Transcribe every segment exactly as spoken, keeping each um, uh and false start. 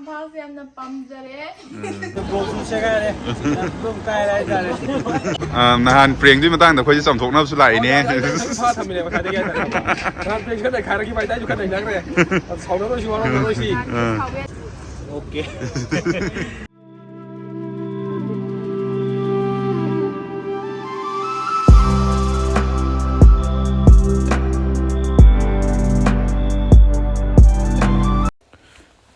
ꯏꯝꯐꯥꯜꯁꯦ ꯌꯥꯝꯅ ꯄꯥꯝꯖꯔꯦ꯫ ꯕ꯭ꯂꯣꯛꯁꯨ ꯁꯦꯒꯥꯏꯔꯦ꯫ ꯑꯗꯨꯝ ꯀꯥꯏꯔꯦ ꯍꯥꯏꯇꯥꯔꯦ꯫ ꯑ, ꯅꯍꯥꯟ ꯄ꯭ꯔꯦꯡꯗꯨꯒꯤ ꯃꯇꯥꯡꯗ ꯑꯩꯈꯣꯏꯁꯦ ꯆꯥꯝꯊꯣꯛꯅꯕꯁꯨ ꯂꯥꯛꯏꯅꯦ꯫ ꯏꯝꯐꯥꯜ ꯊꯝꯃꯤꯅꯦ ꯉꯁꯥꯏꯗꯒꯤ ꯍꯥꯏꯇꯥꯔꯦ꯫ ꯅꯍꯥꯟ ꯄ꯭ꯔꯦꯡ ꯈꯔ ꯅꯩꯈꯥꯏꯔꯒ ꯏꯕꯥꯏ ꯏꯇꯥꯏꯁꯨ ꯈꯔ ꯅꯩꯅꯈ꯭ꯔꯦ꯫ ꯁꯥꯎꯅꯔꯣꯏꯁꯤ, ꯋꯥꯔꯧꯅꯔꯣꯏꯁꯤ꯫ ꯑ꯫ ꯑꯣꯀꯦ꯫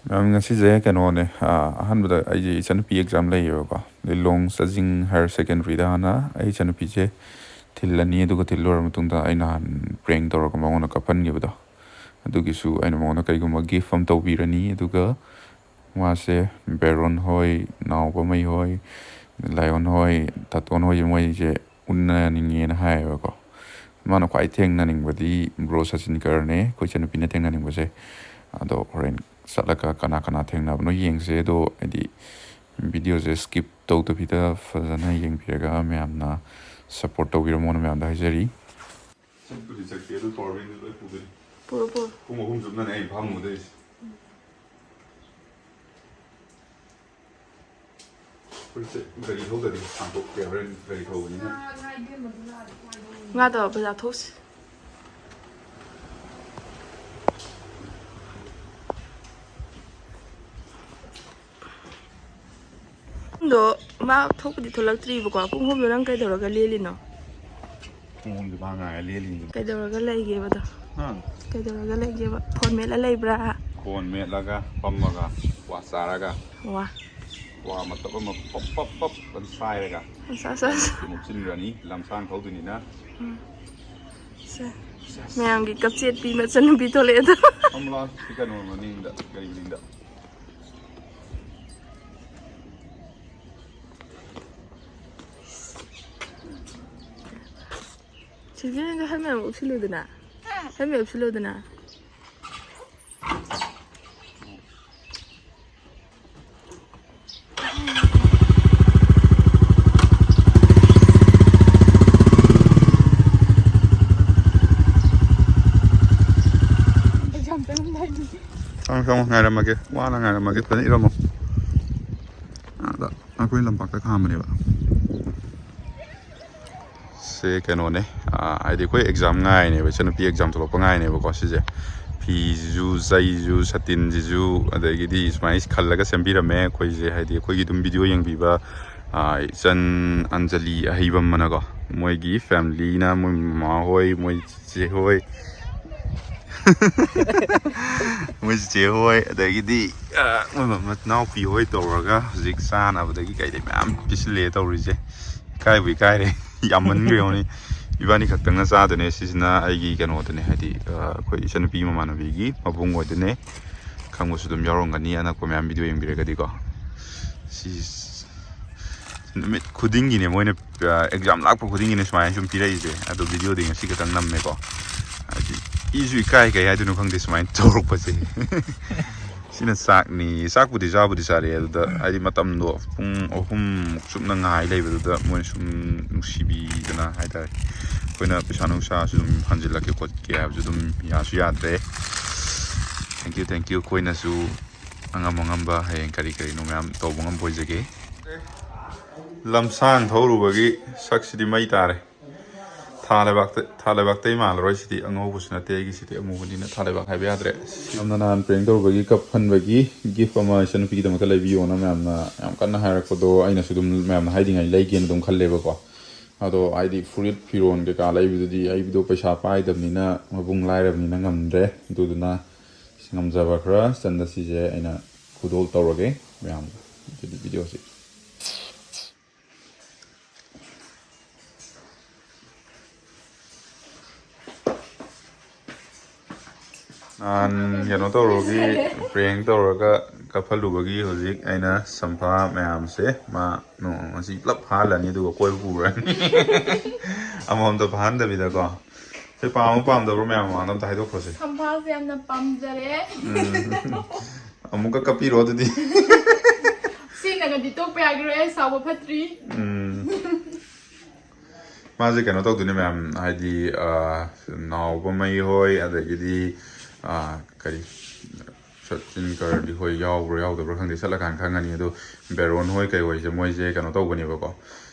ꯃꯦꯝ, ꯉꯁꯤꯁꯦ ꯀꯩꯅꯣꯅꯦ, ꯑ, ꯑꯍꯥꯟꯕꯗ ꯑꯩꯁꯦ ꯏꯆꯟꯅꯨꯄꯤ ꯑꯦꯛꯖꯥꯝ ꯂꯩꯌꯦꯕꯀꯣ, ꯂꯤꯂꯣꯡ ꯆꯥꯖꯤꯡ ꯍꯥꯌꯔ ꯁꯦꯀꯦꯟꯗꯔꯤꯗ ꯍꯥꯟꯅ ꯑꯩ ꯏꯆꯟꯅꯨꯄꯤꯁꯦ ꯊꯤꯜꯂꯅꯤ, ꯑꯗꯨꯒ ꯊꯤꯜ ꯂꯣꯏꯔ ꯃꯇꯨꯡꯗ ꯑꯩ ꯅꯍꯥꯟ ꯄ꯭ꯔꯦꯡ ꯇꯧꯔꯒ ꯃꯉꯣꯟꯗ ꯀꯞꯍꯟꯈꯤꯕꯗꯣ, ꯑꯗꯨꯒꯤꯁꯨ ꯑꯩꯅ ꯃꯉꯣꯟꯗ ꯀꯩꯒꯨꯝꯕ ꯒꯤꯐ ꯑꯃ ꯇꯧꯕꯤꯔꯅꯤ, ꯑꯗꯨꯒ ꯃꯥꯁꯦ ꯕꯦꯔꯣꯟ ꯍꯣꯏ, ꯅꯥꯎꯕꯃꯩ ꯍꯣꯏ, ꯂꯥꯏꯑꯣꯟ ꯍꯣꯏ, ꯇꯥꯇꯣꯟ ꯍꯣꯏꯁꯦ, ꯃꯣꯏꯁꯦ ꯎꯅꯅꯤꯡꯉꯦꯅ ꯍꯥꯏꯌꯦꯕꯀꯣ꯫ ꯃꯥꯅ ꯈ꯭ꯋꯥꯏ ꯊꯦꯡꯅꯅꯤꯡꯕꯗꯤ ꯕ꯭ꯔꯣ ꯁꯆꯤꯟ ꯀꯔꯅꯦ, ꯑꯩꯈꯣꯏ ꯏꯆꯟꯅꯨꯄꯤꯅ ꯊꯦꯡꯅꯅꯤꯡꯕꯁꯦ꯫ ꯑꯗꯣ ꯍꯣꯔꯦꯟ ꯆꯠꯂꯒ ꯀꯅꯥ ꯀꯅꯥ ꯊꯦꯡꯅꯕꯅꯣ ꯌꯦꯡꯁꯦ꯫ ꯑꯗꯣ ꯍꯥꯏꯗꯤ ꯚꯤꯗꯤꯑꯣꯁꯦ ꯁ꯭ꯀꯤꯞ ꯇꯧꯗꯕꯤꯗ ꯐꯖꯅ ꯌꯦꯡꯕꯤꯔꯒ ꯃꯌꯥꯝꯅ ꯁꯞꯄꯣꯔꯠ ꯇꯧꯕꯤꯔꯝꯃꯣꯅ ꯃꯌꯥꯝꯗ ꯍꯥꯏꯖꯔꯤ꯫ ꯆꯠꯄꯨꯗꯤ ꯆꯠꯀꯦ, ꯑꯗꯨ ꯄꯋꯥꯔ ꯕꯦꯡꯛ ꯂꯣꯏ ꯄꯨꯗꯣꯏꯅꯤ꯫ ꯄꯨꯔꯣ, ꯄꯨꯔꯣ꯫ ꯄꯨꯡ ꯑꯍꯨꯝ ꯆꯨꯞꯅꯅꯦ ꯑꯩ ꯐꯝꯃꯨꯗꯣꯏꯁꯦ꯫ ꯐꯨꯔꯤꯠꯁꯦ ꯒꯥꯔꯤ ꯊꯧꯗ꯭ꯔꯗꯤ ꯍꯥꯡꯗꯣꯛꯇꯦ, ꯍꯣꯔꯦꯟ ꯒꯥꯔꯤ ꯊꯧꯕꯅꯤꯅ꯫ ꯉꯥꯗꯣ ꯕꯖꯥꯔ ꯊꯣꯛꯁꯤ꯫ ꯄꯨꯡꯗꯣ ꯃꯥ ꯊꯣꯛꯄꯗꯤ ꯊꯣꯛꯂꯛꯇ꯭ꯔꯤꯕꯀꯣ꯫ ꯄꯨꯡ ꯑꯍꯨꯝꯗꯣ ꯅꯪ ꯀꯩꯗꯧꯔꯒ ꯂꯦꯜꯂꯤꯅꯣ? ꯄꯨꯡ ꯑꯍꯨꯝꯗꯤ ꯃꯥ ꯉꯥꯏꯔ ꯂꯦꯜꯂꯤꯅꯤ꯫ ꯀꯩꯗꯧꯔꯒ ꯂꯩꯒꯦꯕꯗꯣ? ꯍꯥ? ꯀꯩꯗꯧꯔꯒ ꯂꯩꯒꯦꯕ? ꯐꯣꯟ ꯃꯦꯠꯂ ꯂꯩꯕ꯭ꯔꯥ? ꯐꯣꯟ ꯃꯦꯠꯂꯒ ꯐꯝꯃꯒ ꯀ꯭ꯋꯥ ꯆꯥꯔꯒ ꯋꯥ꯫ ꯀ꯭ꯋꯥ ꯃꯇꯞ ꯑꯃ ꯄꯞ ꯄꯞ ꯄꯞ ꯑꯗꯨꯝ ꯁꯥꯏꯔꯒ ꯑꯁ, ꯑꯁ, ꯑꯁ꯫ ꯃꯨꯞꯁꯤꯟꯈ꯭ꯔꯅꯤ, ꯂꯝꯁꯥꯡ ꯊꯧꯗꯣꯏꯅꯤꯅ꯫ ꯁꯦ꯫ ꯃꯌꯥꯝꯒꯤ ꯀꯞꯆꯦꯠꯄꯤ ꯃꯆꯟꯅꯨꯄꯤ ꯊꯣꯛꯂꯛꯑꯦꯗꯣ꯫ ꯐꯝꯂꯥ ꯁꯤ ꯀꯩꯅꯣ ꯃꯅꯤꯡꯗ, ꯒꯥꯔꯤ ꯃꯅꯤꯡꯗ꯫ ꯁꯤꯜꯚꯤꯌꯥ, ꯅꯪꯗꯣ ꯍꯦꯜꯃꯦꯠ ꯑꯃꯨꯛ ꯎꯞꯁꯤꯜꯂꯨꯗꯅ꯫ ꯍꯦꯜꯃꯦꯠ ꯎꯞꯁꯤꯜꯂꯨꯗꯅ꯫ ꯑꯦꯛꯖꯥꯝ ꯆꯪꯉꯝꯗꯥꯏꯒꯤ꯫ ꯑꯪ, ꯏꯔꯝꯃꯣ, ꯉꯥꯏꯔꯝꯃꯒꯦ, ꯋꯥꯅ ꯉꯥꯏꯔꯝꯃꯒꯦ, ꯐꯖꯅ ꯏꯔꯝꯃꯣ꯫ ꯑꯥꯗ ꯑꯩꯈꯣꯏ ꯂꯝꯄꯥꯛꯇ ꯈꯥꯝꯕꯅꯦꯕ꯫ ꯁꯦ ꯀꯩꯅꯣꯅꯦ, ꯑꯥ, ꯍꯥꯏꯗꯤ ꯑꯩꯈꯣꯏ ꯑꯦꯛꯖꯥꯝ ꯉꯥꯏꯅꯦꯕ, ꯏꯆꯟꯅꯨꯄꯤ ꯑꯦꯛꯖꯥꯝ ꯊꯣꯛꯂꯛꯄ ꯉꯥꯏꯅꯦꯕꯀꯣ꯫ ꯁꯤꯁꯦ ꯐꯤꯁꯤꯁꯨ, ꯆꯩꯁꯨ, ꯁꯥꯇꯤꯟꯁꯤꯁꯨ, ꯑꯗꯒꯤꯗꯤ ꯁꯨꯃꯥꯏꯅ ꯈꯜꯂꯒ ꯁꯦꯝꯕꯤꯔꯝꯃꯦ ꯑꯩꯈꯣꯏꯁꯦ꯫ ꯍꯥꯏꯗꯤ ꯑꯩꯈꯣꯏꯒꯤ ꯑꯗꯨꯝ ꯚꯤꯗꯤꯑꯣ ꯌꯦꯡꯕꯤꯕ, ꯑꯥ, ꯏꯆꯟ ꯑꯟꯖꯂꯤ ꯑꯍꯩꯕꯝ ꯑꯅꯀꯣ, ꯃꯣꯏꯒꯤ ꯐꯦꯃꯤꯂꯤꯅ, ꯃꯣꯏ ꯃꯃꯥ ꯍꯣꯏ, ꯃꯣꯏ ꯆꯦ ꯍꯣꯏ, ꯃꯣꯏ ꯆꯦ ꯍꯣꯏ, ꯑꯗꯒꯤꯗꯤ, ꯑꯥ, ꯃꯣꯏ ꯃ-, ꯃꯅꯥꯎꯄꯤ ꯍꯣꯏ ꯇꯧꯔꯒ ꯍꯧꯖꯤꯛ ꯆꯥꯅꯕꯗꯒꯤ ꯀꯩꯗꯩ ꯃꯌꯥꯝ ꯄꯤꯁꯤꯜꯂꯦ ꯇꯧꯔꯤꯁꯦ꯫ ꯏꯀꯥꯏꯕꯨ ꯏꯀꯥꯏꯔꯦ꯫ ꯌꯥꯝꯃꯟꯈ꯭ꯔꯦ ꯌꯦꯡꯉꯨꯅꯦ꯫ ꯏꯕꯥꯅꯤ ꯈꯛꯇꯪꯅ ꯆꯥꯗꯣꯏꯅꯦ꯫ ꯁꯤꯁꯤꯅ ꯑꯩꯒꯤ ꯀꯩꯅꯣꯗꯅꯦ, ꯍꯥꯏꯗꯤ, ꯑꯥ, ꯑꯩꯈꯣꯏ ꯏꯆꯟꯅꯨꯄꯤ ꯃꯃꯥꯟꯅꯕꯤꯒꯤ ꯃꯕꯨꯡ ꯑꯣꯏꯗꯣꯏꯅꯦ꯫ ꯈꯪꯕꯁꯨ ꯑꯗꯨꯝ ꯌꯥꯎꯔꯝꯒꯅꯤ, ꯑꯅꯛꯄ ꯃꯌꯥꯝ ꯚꯤꯗꯤꯑꯣ ꯌꯦꯡꯕꯤꯔꯒꯗꯤꯀꯣ꯫ ꯁꯤ ꯅꯨꯃꯤꯠ ꯈꯨꯗꯤꯡꯒꯤꯅꯦ ꯃꯣꯏꯅ, ꯑ, ꯑꯦꯛꯖꯥꯝ ꯂꯥꯛꯄ ꯈꯨꯗꯤꯡꯒꯤꯅꯦ ꯁꯨꯃꯥꯏꯅ ꯁꯨꯝ ꯄꯤꯔꯛꯏꯁꯦ꯫ ꯑꯗꯣ ꯚꯤꯗꯤꯑꯣꯗꯤ ꯉꯁꯤ ꯈꯛꯇꯪ ꯅꯝꯃꯦꯀꯣ꯫ ꯍꯥꯏꯗꯤ ꯏꯁꯨ ꯏꯀꯥꯏ, ꯀꯩ ꯍꯥꯏꯗꯣꯏꯅꯣ ꯈꯪꯗꯦ ꯁꯨꯃꯥꯏꯅ ꯇꯧꯔꯛꯄꯁꯦ꯫ ꯁꯤꯅ ꯆꯥꯛꯅꯤ꯫ ꯆꯥꯛꯄꯨꯗꯤ ꯆꯥꯕꯨꯗꯤ ꯆꯥꯔꯦ, ꯑꯗꯨꯗ ꯍꯥꯏꯗꯤ ꯃꯇꯝꯗꯣ ꯄꯨꯡ ꯑꯍꯨꯝꯃꯨꯛ ꯆꯨꯞꯅ ꯉꯥꯏ ꯂꯩꯕꯗꯨꯗ ꯃꯣꯏꯅ ꯁꯨꯝ ꯅꯨꯡꯁꯤꯕꯤꯗꯅ ꯍꯥꯏꯇꯥꯔꯦ꯫ ꯑꯩꯈꯣꯏꯅ ꯄꯩꯁꯥ ꯅꯨꯡꯁꯥꯁꯨ ꯑꯗꯨꯝ ꯍꯟꯖꯤꯜꯂꯛꯀꯦ ꯈꯣꯠꯀꯦ ꯍꯥꯏꯕꯁꯨ ꯑꯗꯨꯝ ꯌꯥꯁꯨ ꯌꯥꯗ꯭ꯔꯦ꯫ Thank you, thank you꯫ ꯑꯩꯈꯣꯏꯅꯁꯨ ꯑꯉꯝ ꯑꯉꯝꯕ ꯍꯌꯦꯡ ꯀꯔꯤ ꯀꯔꯤꯅꯣ ꯃꯌꯥꯝ ꯇꯧꯕ ꯉꯝꯕ ꯑꯣꯏꯖꯒꯦ꯫ ꯂꯝꯁꯥꯡ ꯊꯧꯔꯨꯕꯒꯤ ꯁꯛꯁꯤꯗꯤ ꯃꯩ ꯇꯥꯔꯦ꯫ ꯊꯥ ꯂꯩꯕꯥꯛꯇ-, ꯊꯥ ꯂꯩꯕꯥꯛꯇꯩ ꯃꯥꯜꯂꯔꯣꯏ ꯁꯤꯗꯤ꯫ ꯑꯉꯧꯕꯁꯨ ꯅꯠꯇꯦ ꯑꯩꯒꯤꯁꯤꯗꯤ, ꯑꯃꯨꯕꯅꯤꯅ ꯊꯥ ꯂꯩꯕꯥꯛ ꯍꯥꯏꯕ ꯌꯥꯗ꯭ꯔꯦ꯫ ꯌꯥꯝꯅ ꯅꯍꯥꯟ prank ꯇꯧꯔꯨꯕꯒꯤ ꯀꯞꯍꯟꯕꯒꯤ gift ꯑꯃ ꯏꯆꯟꯅꯨꯄꯤꯒꯤꯗꯃꯛꯇ ꯂꯩꯕꯤꯌꯣꯅ ꯃꯌꯥꯝꯅ ꯌꯥꯝ ꯀꯟꯅ ꯍꯥꯏꯔꯛꯄꯗꯣ, ꯑꯩꯅꯁꯨ ꯑꯗꯨꯝ ꯃꯌꯥꯝꯅ ꯍꯥꯏꯗꯤꯉꯩ ꯂꯩꯒꯦꯅ ꯑꯗꯨꯝ ꯈꯜꯂꯦꯕꯀꯣ꯫ ꯑꯗꯣ ꯍꯥꯏꯗꯤ ꯐꯨꯔꯤꯠ ꯐꯤꯔꯣꯟ ꯀꯩꯀꯥ ꯂꯩꯕꯗꯨꯗꯤ ꯑꯩꯗꯣ ꯄꯩꯁꯥ ꯄꯥꯏꯗꯕꯅꯤꯅ, ꯃꯕꯨꯡ ꯂꯥꯏꯔꯕꯅꯤꯅ ꯉꯝꯗ꯭ꯔꯦ꯫ ꯑꯗꯨꯗꯨꯅ ꯉꯝꯖꯕ ꯈꯔ ꯆꯟꯗ ꯁꯤꯁꯦ ꯑꯩꯅ ꯈꯨꯗꯣꯜ ꯇꯧꯔꯒꯦ ꯃꯌꯥꯝ꯫ ꯑꯗꯨꯗꯤ ꯚꯤꯗꯤꯑꯣꯁꯤ ꯅꯍꯥꯟ ꯀꯩꯅꯣ ꯇꯧꯔꯨꯕꯒꯤ, prank ꯇꯧꯔꯒ ꯀꯞꯍꯜꯂꯨꯕꯒꯤ ꯍꯧꯖꯤꯛ ꯑꯩꯅ ꯁꯝꯐꯥ ꯃꯌꯥꯝꯁꯦ ꯃꯥ ꯅꯣꯡ ꯉꯁꯤ ꯄꯨꯂꯞ ꯐꯥꯍꯜꯂꯅꯤ, ꯑꯗꯨꯒ ꯀꯣꯏꯕ ꯄꯨꯔꯅꯤ꯫ ꯑꯃꯃꯝꯇ ꯐꯥꯍꯟꯗꯕꯤꯗꯀꯣ꯫ ꯁꯤ ꯄꯥꯝꯕ ꯄꯥꯝꯗꯕ꯭ꯔꯣ ꯃꯌꯥꯝ ꯃꯃꯥꯡꯗ ꯑꯝꯇ ꯍꯥꯏꯗꯣꯛꯈ꯭ꯔꯣꯁꯦ꯫ ꯁꯝꯐꯥꯁꯦ ꯌꯥꯝꯅ ꯄꯥꯝꯖꯔꯦ꯫ ꯎꯝ꯫ ꯑꯃꯨꯛꯀ ꯀꯞꯄꯤꯔꯣ ꯑꯗꯨꯗꯤ꯫ ꯁꯦꯡꯅꯒꯗꯤ ꯇꯣꯛꯄ ꯌꯥꯈꯤꯔꯣꯏ, ꯁꯥꯎꯕ ꯐꯠꯇ꯭ꯔꯤ꯫ ꯎꯝ꯫ ꯃꯥꯁꯦ ꯀꯩꯅꯣ ꯇꯧꯗꯣꯏꯅꯦ ꯃꯌꯥꯝ, ꯍꯥꯏꯗꯤ, ꯑꯥ, ꯅꯥꯎꯕ ꯃꯩ ꯍꯣꯏ, ꯑꯗꯒꯤꯗꯤ, ꯑꯥ, ꯀꯔꯤ, ꯁꯆꯤꯟ ꯀꯔꯗꯤ ꯍꯣꯏ ꯌꯥꯎꯕ꯭ꯔꯥ ꯌꯥꯎꯗꯕ꯭ꯔꯥ ꯈꯪꯗꯦ, ꯆꯠꯂꯀꯥꯟꯗ ꯈꯪꯉꯅꯤ꯫ ꯑꯗꯣ ꯕꯦꯔꯣꯟ ꯍꯣꯏ ꯀꯩ ꯍꯣꯏꯁꯦ, ꯃꯣꯏꯁꯦ ꯀꯩꯅꯣ ꯇꯧꯕꯅꯦꯕꯀꯣ,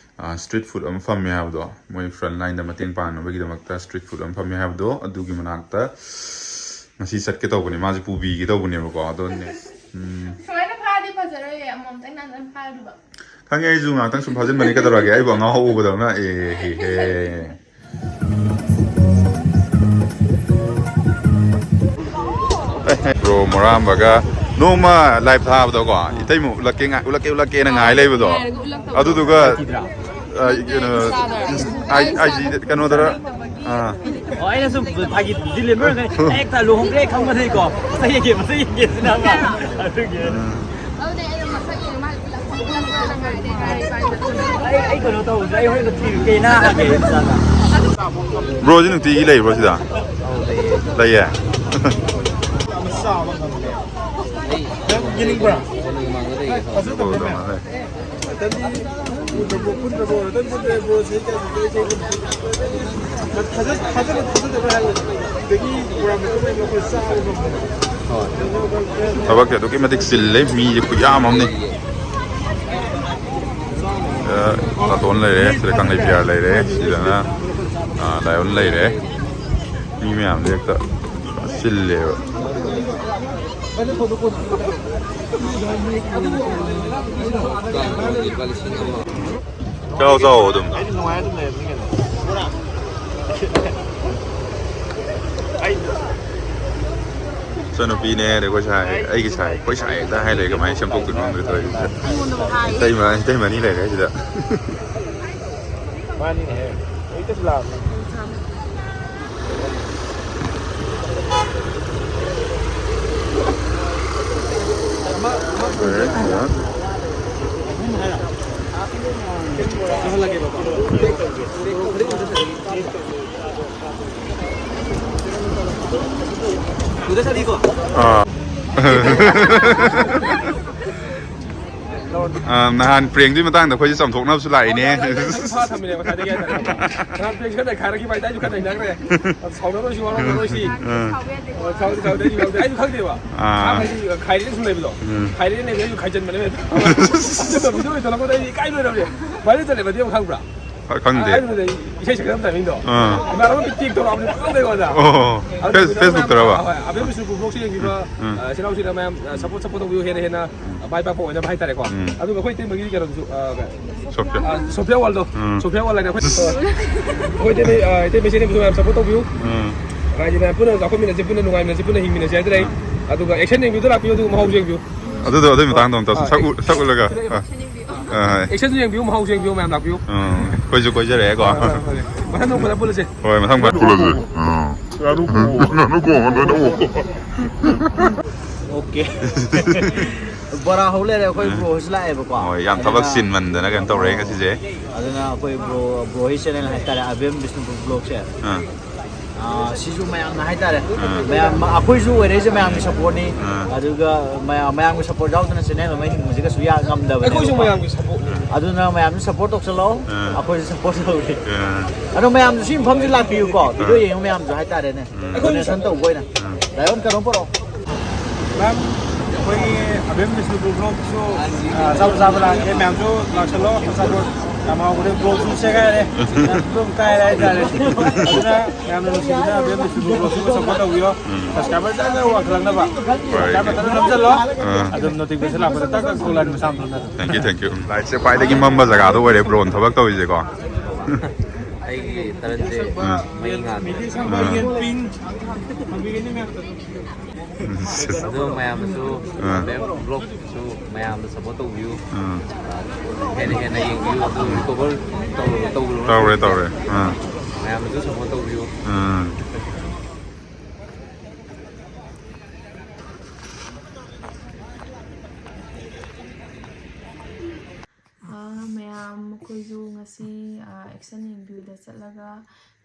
ꯁ꯭ꯇ꯭ꯔꯤꯠ ꯐꯨꯗ ꯑꯃ ꯐꯝꯃꯦ ꯍꯥꯏꯕꯗꯣ, ꯃꯣꯏ ꯐ꯭ꯔꯟ ꯂꯥꯏꯟꯗ ꯃꯇꯦꯡ ꯄꯥꯡꯅꯕꯒꯤꯗꯃꯛꯇ ꯁ꯭ꯇ꯭ꯔꯤꯠ ꯐꯨꯗ ꯑꯃ ꯐꯝꯃꯦ ꯍꯥꯏꯕꯗꯣ, ꯑꯗꯨꯒꯤ ꯃꯅꯥꯛꯇ ꯉꯁꯤ ꯆꯠꯀꯦ ꯇꯧꯕꯅꯦ, ꯃꯥꯁꯦ ꯄꯨꯕꯤꯒꯦ ꯇꯧꯕꯅꯦꯕꯀꯣ꯫ ꯑꯗꯣ ꯅꯦꯛꯁ, ꯎꯝ, ꯁꯨꯃꯥꯏꯅ ꯐꯥꯔꯗꯤ ꯐꯖꯔꯣꯏꯌꯦ, ꯑꯃꯃꯝꯇꯪ ꯅꯥꯟꯅ ꯐꯥꯔꯗꯨꯕ꯫ ꯈꯪꯉꯦ, ꯑꯩꯁꯨ ꯉꯥꯏꯍꯥꯛꯇꯪ ꯁꯨꯝ ꯐꯥꯖꯤꯟꯕꯅꯤ, ꯀꯩꯗꯧꯔꯒꯦ? ꯑꯩꯕꯨ ꯑꯉꯥꯎ ꯎꯕꯗꯧꯅ꯫ ꯑꯦ ꯍꯦ ꯍꯦ꯫ ꯕ꯭ꯔꯣ ꯃꯣꯔꯥꯝꯕꯒ ꯅꯣꯡꯃ ꯂꯥꯏꯚ ꯊꯥꯕꯗꯀꯣ, ꯏꯇꯩꯃ ꯎꯠꯂꯛꯀꯦ, ꯉꯥꯏ-, ꯎꯠꯂꯛꯀꯦ, ꯎꯠꯂꯛꯀꯦꯅ ꯉꯥꯏ ꯂꯩꯕꯗꯣ꯫ ꯉꯥꯏꯔꯒ ꯎꯠꯂꯛꯇꯕꯗꯣ꯫ ꯑꯗꯨꯗꯨꯒ, ꯑ, ꯀꯩꯅꯣ, ꯏꯟꯁ-, ꯑꯥꯏ-, ꯑꯥꯏ ꯖꯤ ꯀꯩꯅꯣꯗꯔ, ꯑꯥ꯫ ꯑꯣ, ꯑꯩꯅ ꯁꯨꯝ ꯐꯥꯒꯤ ꯗꯤꯂꯦꯟꯕ ꯑꯣꯏꯔꯝꯒꯅꯤ꯫ ꯍꯦꯛꯇ ꯂꯨꯍꯣꯡꯈ꯭ꯔꯦ ꯈꯪꯕꯗꯒꯤꯀꯣ, ꯃꯁꯛ ꯌꯦꯡꯒꯦ, ꯃꯁꯛ ꯌꯦꯡꯒꯦ ꯁꯤꯅ ꯑꯃ꯫ ꯑꯗꯨꯒꯤ꯫ ꯑꯗꯨꯅꯦ ꯑꯩꯅ ꯃꯁꯛ ꯌꯦꯡꯉ ꯃꯥ ꯑꯩ, ꯑꯩ ꯀꯩꯅꯣ ꯇꯧꯕꯁꯦ, ꯑꯩ ꯍꯣꯔꯦꯟ ꯊꯤꯔꯨꯒꯦ, ꯅꯪ ꯍꯪꯒꯦ, ꯏꯆꯥꯗ꯫ ꯕ꯭ꯔꯣꯁꯤ ꯅꯨꯡꯇꯤꯒꯤ ꯂꯩꯕ꯭ꯔꯣ ꯁꯤꯗ? ꯂꯩꯌꯦ꯫ ꯌꯦꯡꯅꯤꯡꯕ꯭ꯔꯥ? ꯊꯕꯛꯁꯦ ꯑꯗꯨꯛꯀꯤ ꯃꯇꯤꯛ ꯆꯤꯜꯂꯦ, ꯃꯤꯁꯦ ꯈꯨꯌꯥꯝ ꯑꯃꯅꯤ꯫ ꯁꯤꯗ ꯀꯥꯇꯣꯟ ꯂꯩꯔꯦ, ꯁꯤꯗ ꯀꯪꯂꯩ ꯄꯤꯌꯥꯔ ꯂꯩꯔꯦ, ꯁꯤꯗꯅ, ꯑ, ꯂꯥꯏꯑꯣꯟ ꯂꯩꯔꯦ꯫ ꯃꯤ ꯃꯌꯥꯝꯁꯦ ꯍꯦꯛꯇ ꯆꯤꯜꯂꯦꯕ꯫ ꯆꯥꯎ, ꯆꯥꯎ ꯑꯗꯨꯝ꯫ ꯏꯆꯟꯅꯨꯄꯤꯅꯦ, ꯑꯗꯩ ꯑꯩꯈꯣꯏ ꯁꯥꯏ, ꯑꯩꯒꯤ ꯁꯥꯏ, ꯑꯩꯈꯣꯏ ꯁꯥꯏ ꯍꯦꯛꯇ ꯍꯥꯏ ꯂꯩ, ꯀꯃꯥꯏꯅ ꯁꯦꯝꯗꯣꯛꯇꯣꯏꯅꯣ ꯈꯪꯗ꯭ꯔꯦ ꯇꯧꯔꯤꯁꯦ꯫ ꯑꯩꯉꯣꯟꯗꯕꯨ ꯍꯥꯏ꯫ ꯏꯇꯩꯃ, ꯏꯇꯩꯃ ꯑꯅꯤ ꯂꯩꯔꯦ ꯁꯤꯗ꯫ ꯃꯥꯅꯤꯅꯦꯍꯦ꯫ ꯑꯩ ꯀꯩꯁꯨ ꯂꯥꯛꯑꯝꯃꯦ꯫ ꯑꯥ꯫ ꯑ, ꯅꯍꯥꯟ ꯄ꯭ꯔꯦꯡꯗꯨꯒꯤ ꯃꯇꯥꯡꯗ ꯑꯩꯈꯣꯏꯁꯦ ꯆꯥꯝꯊꯣꯛꯅꯕꯁꯨ ꯂꯥꯛꯏꯅꯦ꯫ ꯑꯩ ꯐꯥ ꯊꯝꯃꯤꯅꯦ ꯉꯁꯥꯏꯗꯒꯤ ꯍꯥꯏꯇꯥꯔꯦ꯫ ꯅꯍꯥꯟ ꯄ꯭ꯔꯦꯡ ꯈꯔ ꯅꯩꯈꯥꯏꯔꯛꯈꯤꯕ ꯍꯥꯏꯇꯥꯔꯦ, ꯑꯩꯁꯨ ꯈꯔ ꯅꯩꯅꯈ꯭ꯔꯦ꯫ ꯑꯗꯨ ꯁꯥꯎꯅꯔꯣꯏꯁꯤ, ꯋꯥꯔꯧꯅꯔꯣꯏꯁꯤ꯫ ꯑꯥ꯫ ꯑꯣ, ꯁꯥꯎꯗꯤ ꯁꯥꯎꯗꯦ, ꯑꯩꯁꯨ ꯌꯥꯎꯗꯦ, ꯑꯩꯁꯨ ꯈꯪꯗꯦꯕ꯫ ꯑꯥ꯫ ꯑꯍꯥꯟꯕꯗꯤ ꯈꯥꯏꯔꯦꯅ ꯁꯨꯝ ꯂꯩꯕꯗꯣ꯫ ꯎꯝ꯫ ꯈꯥꯏꯔꯦꯅ ꯂꯩꯕꯗ ꯑꯩꯁꯨ ꯈꯥꯏꯖꯟꯕꯅꯦ꯫ ꯑꯗꯨꯒ ꯚꯤꯗꯤꯑꯣ ꯊꯣꯛꯂꯛꯄꯗ ꯑꯩꯗꯤ ꯏꯀꯥꯏ ꯂꯣꯏꯔꯕꯅꯦ꯫ ꯚꯥꯏꯔꯦꯜ ꯆꯠꯂꯦꯕ, ꯑꯗꯨ ꯈꯪꯕ꯭ꯔꯥ? ꯈꯪꯗꯦ꯫ ꯑꯩ ꯑꯗꯨꯗ ꯏꯁꯩ ꯁꯛꯀꯗꯕ ꯇꯥꯏꯃꯤꯡꯗꯣ꯫ ꯑꯥ꯫ ꯏꯃꯥꯟꯅꯕ ꯃꯤ ꯇꯦꯛ ꯇꯧꯔꯛꯑꯕꯅꯤ, ꯄꯪꯇꯧꯗ ꯑꯩꯉꯣꯟꯗ꯫ ꯑꯣ, ꯑꯗꯨ ꯐꯦꯁ-, ꯃꯌꯥꯝ, ꯐꯦꯁꯕꯨꯛꯇꯔꯕ? ꯍꯣꯏ, ꯍꯣꯏ, ꯑꯕꯦꯝ ꯕꯤꯁꯅꯨꯄꯨꯔ ꯕ꯭ꯂꯣꯛꯁꯦ ꯌꯦꯡꯕꯤꯕ, ꯎꯝ꯫ ꯑ, ꯏꯆꯤꯜ ꯏꯅꯥꯎꯁꯤꯡꯅ ꯃꯌꯥꯝ, ꯑ, ꯁꯞꯄꯣꯔꯠ, ꯁꯞꯄꯣꯔꯠ ꯇꯧꯕꯤꯌꯨ, ꯍꯦꯟꯅ ꯍꯦꯟꯅ, ꯎꯝ꯫ ꯑ, ꯃꯥꯏ ꯄꯥꯛꯄ ꯑꯣꯏꯅꯕ ꯍꯥꯏꯇꯥꯔꯦꯀꯣ꯫ ꯎꯝ꯫ ꯑꯗꯨꯒ ꯑꯩꯈꯣꯏ ꯏꯇꯩꯃꯒꯤ ꯀꯩꯅꯣꯗꯨꯁꯨ, ꯑ, ꯁꯣꯐꯤꯌꯥ꯫ ꯑ, ꯁꯣꯐꯤꯌꯥ ꯋꯥꯔꯜꯗꯣ꯫ ꯎꯝ꯫ ꯁꯣꯐꯤꯌꯥ ꯋꯥꯔꯜ ꯍꯥꯏꯅ ꯑꯩꯈꯣꯏ, ꯑꯩꯈꯣꯏ ꯏꯇꯩꯃ, ꯑ, ꯏꯇꯩꯃ ꯏꯆꯦꯅꯦꯕꯨꯁꯨ ꯃꯌꯥꯝ ꯁꯞꯄꯣꯔꯠ ꯇꯧꯕꯤꯌꯨ꯫ ꯎꯝ꯫ ꯍꯥꯏꯗꯤ ꯃꯌꯥꯝ ꯄꯨꯟꯅ ꯆꯥꯎꯈꯠꯃꯤꯟꯅꯁꯤ, ꯄꯨꯟꯅ ꯅꯨꯡꯉꯥꯏꯃꯤꯟꯅꯁꯤ, ꯄꯨꯟꯅ ꯍꯤꯡꯃꯤꯟꯅꯁꯤ ꯍꯥꯏꯗꯨꯅ ꯑꯩ꯫ ꯎꯝ꯫ ꯑꯗꯨꯒ ꯑꯦꯛꯁꯟ ꯌꯦꯡꯕꯤꯌꯨꯗ ꯂꯥꯛꯄꯤꯌꯨ, ꯑꯗꯨꯒ ꯃꯍꯥꯎꯁꯨ ꯌꯦꯡꯕꯤꯌꯨ꯫ ꯑꯗꯨꯗꯣ, ꯑꯗꯨꯒꯤ ꯃꯇꯥꯡꯗꯣ ꯑꯝꯇ ꯑꯥ꯫ ꯁꯛꯎ-, ꯁꯛꯎꯠꯂꯒ꯫ ꯑꯥ꯫ ꯑꯥ, ꯍꯣꯏ꯫ ꯑꯦꯛꯁꯟꯁꯨ ꯌꯦꯡꯕꯤꯌꯨ, ꯃꯍꯥꯎꯁꯨ ꯌꯦꯡꯕꯤꯌꯨ, ꯃꯌꯥꯝ ꯂꯥꯛꯄꯤꯌꯨ꯫ ꯎꯝ, ꯑꯩꯈꯣꯏꯁꯨ ꯀꯣꯏꯖꯔꯛꯑꯦꯀꯣ꯫ ꯍꯣꯏ, ꯍꯣꯏ, ꯍꯣꯏ꯫ ꯃꯊꯪ ꯅꯣꯡꯃꯗ ꯄꯨꯜꯂꯁꯦ꯫ ꯍꯣꯏ, ꯃꯊꯪ ꯄꯨꯜꯂꯁꯦ꯫ ꯑꯥ꯫ ꯉꯥꯅꯨ ꯈꯣꯡꯉꯣ꯫ ꯉꯥꯅꯨ ꯈꯣꯡꯉꯣ, ꯂꯣꯏꯅ ꯑꯣꯛ꯫ ꯑꯣꯀꯦ꯫ ꯕꯣꯔꯥ ꯍꯧ ꯂꯩꯔꯦ, ꯑꯩꯈꯣꯏ ꯎꯝ꯫ ꯕ꯭ꯔꯣ ꯍꯣꯏꯁꯨ ꯂꯥꯛꯑꯦꯕꯀꯣ꯫ ꯍꯣꯏ, ꯌꯥꯝ ꯊꯕꯛ ꯑꯗꯨꯅ ꯆꯤꯟꯃꯟꯗꯅ ꯀꯩꯅꯣ ꯇꯧꯔꯦ ꯉꯁꯤꯁꯦ꯫ ꯑꯗꯨꯅ ꯑꯩꯈꯣꯏ ꯕ꯭ꯔꯣ, ꯕ꯭ꯔꯣ ꯍꯣꯏ ꯆꯦꯅꯦꯜ ꯍꯥꯏꯇꯥꯔꯦ, ꯑꯕꯦꯝ ꯕꯤꯁꯅꯨꯄꯨꯔ ꯕ꯭ꯂꯣꯛꯁꯦ꯫ ꯑꯥ꯫ ꯑꯥ, ꯁꯤꯁꯨ ꯃꯌꯥꯝꯅ ꯍꯥꯏꯇꯥꯔꯦ, ꯑꯥ꯫ ꯃꯌꯥꯝ, ꯑꯩꯈꯣꯏꯁꯨ ꯑꯣꯏꯔꯛꯏꯁꯦ ꯃꯌꯥꯝꯒꯤ ꯁꯞꯄꯣꯔꯠꯅꯤ꯫ ꯑꯥ꯫ ꯑꯗꯨꯒ ꯃꯌꯥꯝ, ꯃꯌꯥꯝꯒꯤ ꯁꯞꯄꯣꯔꯠ ꯌꯥꯎꯗꯅ ꯆꯦꯅꯦꯜ ꯑꯃ ꯍꯤꯡꯕꯁꯦ ꯀꯩꯁꯨ ꯌꯥ-, ꯉꯝꯗꯕꯅꯦꯕꯀꯣ꯫ ꯑꯩꯈꯣꯏꯁꯨ ꯃꯌꯥꯝꯒꯤ ꯁꯞꯄꯣꯔꯠꯅꯤ꯫ ꯑꯗꯨꯅ ꯃꯌꯥꯝꯁꯨ ꯁꯞꯄꯣꯔꯠ ꯇꯧꯁꯜꯂꯛꯑꯣ, ꯑꯥ꯫ ꯑꯩꯈꯣꯏꯁꯨ ꯁꯞꯄꯣꯔꯠ ꯇꯧꯒꯦ꯫ ꯑꯥ꯫ ꯑꯗꯣ ꯃꯌꯥꯝꯁꯨ ꯁꯤ ꯃꯐꯝꯁꯤ ꯂꯥꯛꯄꯤꯌꯨꯀꯣ, ꯚꯤꯗꯤꯑꯣ ꯑꯥ꯫ ꯌꯦꯡꯕ ꯃꯌꯥꯝꯁꯨ ꯍꯥꯏꯇꯥꯔꯦꯅꯦ꯫ ꯎꯝ꯫ ꯗꯣꯅꯦꯁꯟ ꯇꯧꯕ ꯑꯣꯏꯅ꯫ ꯑꯥ꯫ ꯂꯥꯏꯑꯣꯟ ꯀꯩꯅꯣꯝ ꯄꯨꯔꯛꯑꯣ꯫ ꯃꯦꯝ, ꯑꯩꯈꯣꯏꯒꯤ ꯑꯕꯦꯝ ꯕꯤꯁꯅꯨꯄꯨꯔ ꯕ꯭ꯂꯣꯛꯁꯨ, ꯑ, ꯑꯆꯥꯄꯣꯠ ꯆꯥꯕ ꯂꯥꯛꯀꯦ, ꯃꯌꯥꯝꯁꯨ ꯂꯥꯛꯁꯜꯂꯣ, ꯑꯆꯥꯄꯣꯠ ꯌꯥꯝ ꯍꯥꯎꯕꯅꯦ, ꯕ꯭ꯂꯣꯛꯁꯨ ꯁꯦꯒꯥꯏꯔꯦ, ꯑꯗꯨꯝ ꯀꯥꯏꯔꯦ ꯍꯥꯏꯇꯥꯔꯦ꯫ ꯑꯗꯨꯅ ꯃꯌꯥꯝꯅ ꯅꯨꯡꯁꯤꯕꯤꯅ ꯑꯕꯦꯝ ꯕꯤꯁꯅꯨꯄꯨꯔ ꯕ꯭ꯂꯣꯛꯁꯤꯕꯨ ꯁꯞꯄꯣꯔꯠ ꯇꯧꯕꯤꯌꯣ, ꯎꯝ꯫ ꯁꯕꯁꯀ꯭ꯔꯥꯏꯕꯔ ꯖꯔ ꯖꯔ ꯋꯥꯡꯈꯠꯂꯛꯅꯕ ꯍꯣꯏ꯫ ꯁꯕꯁꯀ꯭ꯔꯥꯏꯕꯔ ꯇꯛ ꯇꯛ ꯅꯝꯁꯤꯜꯂꯣ, ꯑꯥ꯫ ꯑꯗꯨꯝ ꯅꯣꯇꯤꯐꯤꯀꯦꯁꯟ ꯂꯥꯛꯄꯗ ꯇꯛ ꯇꯛ ꯊꯣꯛꯂꯛꯑꯅꯤ ꯃꯁꯥ ꯃꯊꯟꯇ꯫ Thank you, thank you. ꯂꯥꯏꯠꯁꯦ ꯈ꯭ꯋꯥꯏꯗꯒꯤ ꯃꯝꯕ ꯖꯒꯥꯗꯣ ꯑꯣꯏꯔꯦ ꯕ꯭ꯔꯣꯅ ꯊꯕꯛ ꯇꯧꯔꯤꯁꯦꯀꯣ꯫ ꯑꯩꯒꯤ ꯇꯔꯟꯁꯦ ꯑꯥ꯫ ꯃꯩ ꯉꯥꯟꯕ꯫ ꯑꯥ꯫ ꯑꯗꯣ ꯃꯌꯥꯝꯅꯁꯨ ꯑꯥ꯫ ꯃꯦꯝ ꯕ꯭ꯂꯣꯛꯁꯨ ꯃꯌꯥꯝꯅ ꯁꯞꯄꯣꯔꯠ ꯇꯧꯕꯤꯌꯨ꯫ ꯑꯥ꯫ ꯍꯦꯟꯅ ꯍꯦꯟꯅ ꯌꯦꯡꯕꯤꯌꯨ꯫ ꯑꯗꯨ ꯔꯤꯀꯣꯚꯔ ꯇꯧꯔꯨꯔꯣ, ꯇꯧꯔꯨꯔꯣ꯫ ꯇꯧꯔꯦ, ꯇꯧꯔꯦ꯫ ꯑꯥ꯫ ꯃꯌꯥꯝꯅꯁꯨ ꯁꯞꯄꯣꯔꯠ ꯇꯧꯕꯤꯌꯨ꯫ ꯑꯥ꯫ ꯑꯥ, ꯃꯌꯥꯝ, ꯑꯩꯈꯣꯏꯁꯨ ꯉꯁꯤ, ꯑꯥ, ꯑꯦꯛꯁꯟ ꯌꯦꯡꯕꯤꯌꯨꯗ ꯆꯠꯂꯒ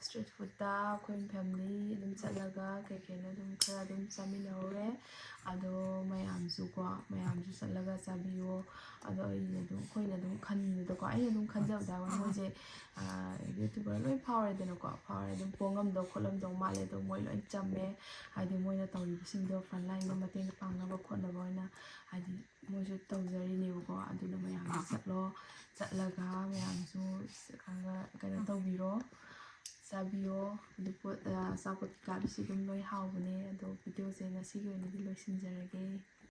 ꯁ꯭ꯇ꯭ꯔꯤꯠ ꯐꯨꯗꯇ ꯑꯩꯈꯣꯏ ꯐꯦꯃꯤꯂꯤ ꯑꯗꯨꯝ ꯆꯠꯂꯒ ꯀꯩ ꯀꯩꯅꯣ ꯑꯗꯨꯝ ꯈꯔ ꯑꯗꯨꯝ ꯆꯥꯃꯤꯟꯅꯍꯧꯔꯦ꯫ ꯑꯗꯣ ꯃꯌꯥꯝꯁꯨꯀꯣ, ꯃꯌꯥꯝꯁꯨ ꯆꯠꯂꯒ ꯆꯥꯕꯤꯌꯣ꯫ ꯑꯗꯣ ꯑꯩꯅ ꯑꯗꯨꯝ, ꯑꯩꯈꯣꯏꯅ ꯑꯗꯨꯝ ꯈꯟꯕꯗꯀꯣ, ꯑꯩꯅ ꯑꯗꯨꯝ ꯈꯟꯖꯕꯗ ꯍꯥꯏꯕ ꯋꯥꯅꯤ, ꯃꯣꯏꯁꯦ ꯌꯨꯇ꯭ꯌꯨꯕꯔ ꯂꯣꯏ ꯐꯥꯎꯔꯦꯗꯅꯀꯣ, ꯐꯥꯎꯔꯦ ꯑꯗꯨꯝ ꯄꯣꯡꯉꯝꯗꯧ ꯈꯣꯠꯂꯝꯗꯧ ꯃꯥꯜꯂꯦ꯫ ꯑꯗꯣ ꯃꯣꯏ ꯂꯣꯏ ꯆꯝꯃꯦ꯫ ꯍꯥꯏꯗꯤ ꯃꯣꯏꯅ ꯇꯧꯔꯤꯕꯁꯤꯡꯗꯣ ꯐ꯭ꯔꯟ ꯂꯥꯏꯟꯗ ꯃꯇꯦꯡ ꯄꯥꯡꯅꯕ ꯈꯣꯠꯅꯕ ꯑꯣꯏꯅ ꯍꯥꯏꯗꯤ ꯃꯣꯏꯁꯨ ꯇꯧꯖꯔꯤꯅꯦꯕꯀꯣ꯫ ꯑꯗꯨꯅ ꯃꯌꯥꯝꯁꯨ ꯆꯠꯂꯣ, ꯆꯠꯂꯒ ꯃꯌꯥꯝꯁꯨ ꯈꯔ ꯀꯩꯅꯣ ꯇꯧꯕꯤꯔꯣ, ꯆꯥꯕꯤꯌꯣ꯫ ꯑꯗꯨ ꯄꯣꯠ, ꯑꯆꯥꯄꯣꯠ ꯀꯩꯀꯥꯗꯨꯁꯨ ꯑꯗꯨꯝ ꯂꯣꯏ ꯍꯥꯎꯕꯅꯦ꯫ ꯑꯗꯣ ꯚꯤꯗꯤꯑꯣꯁꯦ ꯉꯁꯤꯒꯤ ꯑꯣꯏꯅꯗꯤ ꯂꯣꯏꯁꯤꯟꯖꯔꯒꯦ꯫